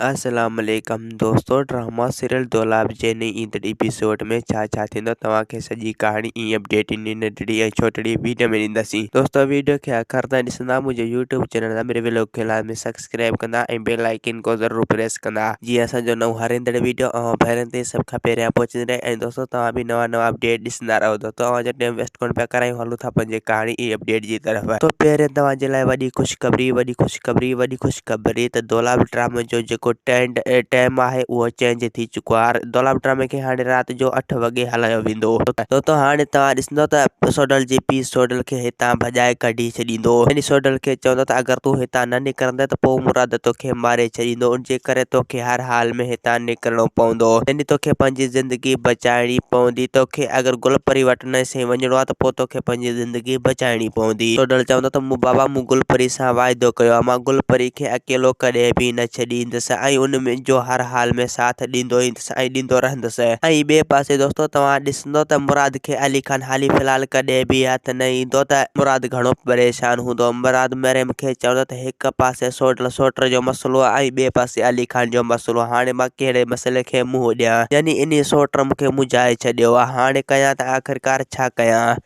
اسلام عليڪم دوستو ڊراما سيريل دولاب جي نئين ايندڙ ايپيسوڊ ۾ ڇا ڇا ٿيندو توهان کي سڄي ڪهاڻي ۽ اپڊيٽ انهي ننڍڙي ۽ ڇوٽڙي ويڊيو ۾ ڏينداسين دوستو ويڊيو کي آخر تائين ڏسندا منهنجي يوٽيوب چينل ضمير ويلوگ کي لازمي سبسڪرائب ڪندا ۽ بيل آئيڪن کو ضرور پريس ڪندا جيئن اسان جو نئون هر ايندڙ ويڊيو اوهان ڀائرن تائين سڀ کان پهريان پهچندي رهي ۽ دوستو توهان به نوان نوان اپڊيٽ ڏسندا رهو دوستو اوهان جو ٽائيم ويسٽ ڪونه پيا ڪرايون هلون ٿا پنهنجي ڪهاڻي ۽ اپڊيٽ جي طرف تو پهرين توهان جي لاء وڏي خوشخبري وڏي خوشخبري وڏي خوشخبري ته دولاب ڊرامي جو جيڪو ٽينڊ ٽائيم آهي اهو چينج ٿي چڪو آهي دولاب ڊرامي کي هاڻي رات جو اٺ وڳي هلايو ويندو دوستو هاڻي توهان ڏسندو ته سوڍل جي پيء سوڍل کي هتان ڀڄائي ڪڍي ڇڏيندو يعني سوڍل کي چوندو ته اگر تون هتان نه نڪرندين ته پوء مراد توکي ماري ڇڏيندو ان جي ڪري توکي هر حال ۾ هتان نڪرڻو پوندو يعني توکي پنهنجي زندگي بچائڻي پوندي توکي اگر گل پري وٽ نه سهي وڃڻو آهي ته پوء توکي پنهنجي زندگي بچائڻي پوندي. سوڍل چوندو ته مون بابا مون گل پري سان واعدو ڪيو آهي، مان گل پري کي اڪيلو ڪڏهن به نه ڇڏيندس ۽ ان جو هر حال ۾ ساٿ ڏيندو ايندس ۽ ڏيندو رهندس. ۽ ٻئي پاسي دوستو توهان ڏسندو ته مراد کي علي خان حالي في الحال ڪڏهن به هٿ نه ايندو ته مراد گهڻو پريشان هوندو. مراد مريم کي چوندو ته هڪ پاسي سوڍل سوٽ جو مسئلو آهي ۽ ٻئي پاسي علي خان جو مسئلو، هاڻي مان ڪهڙي مسئلي کي منهن ڏيان؟ يعني انهي سوٽ مون کي منجهائي ڇڏيو آهي، هاڻي ڪيان ته آخرڪار ڇا ڪيان؟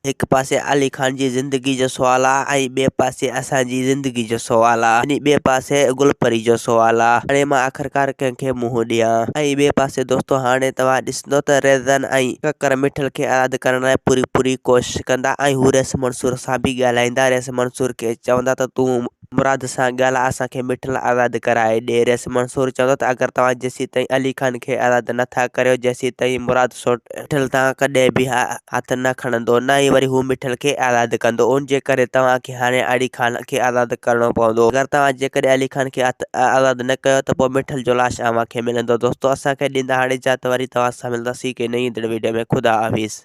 هڪ پاسي علي خان جي زندگي جو سوال آهي ۽ ٻئي پاسي اسان جي زندگي جو سوال آهي، يعني ٻئي پاسي گل پري جو سوال آهي، هاڻي مان آخرڪار ڪنهن کي منهن ڏيان؟ ۽ ٻئي پاسي دوستو هاڻي توهان ڏسندو ته ريزن ۽ ڪڪر مٺل کي آزاد ڪرڻ لاء پوري پوري ڪوشش ڪندا ۽ هو ريس منصور سان به ڳالهائيندا ريس منصور کي چوندا ته تون مراد سان ڳالهاء اسان کي مٺل آزاد ڪرائي ڏي ريس منصور چوندو ته اگر توهان جيسيتائين علي خان کي آزاد نه ٿا ڪريو جيسيتائين مراد سوٽ مٺل تان ڪڏهن به هٿ نه کڻندو نه ئي وري هو مٺل کي آزاد ڪندو ان جي ڪري توهان کي هاڻي علي خان کي آزاد ڪرڻو پوندو اگر توهان جيڪڏهن علي خان کي آزاد نه ڪيو ته پوء مٺل جو لاش اوهان کي ملندو دوستو اسان کي ڏيندا هاڻي اجازت وري توهان سان ملنداسين ڪنهن نئين ايندڙ ويڊيو ۾ خدا حافظ.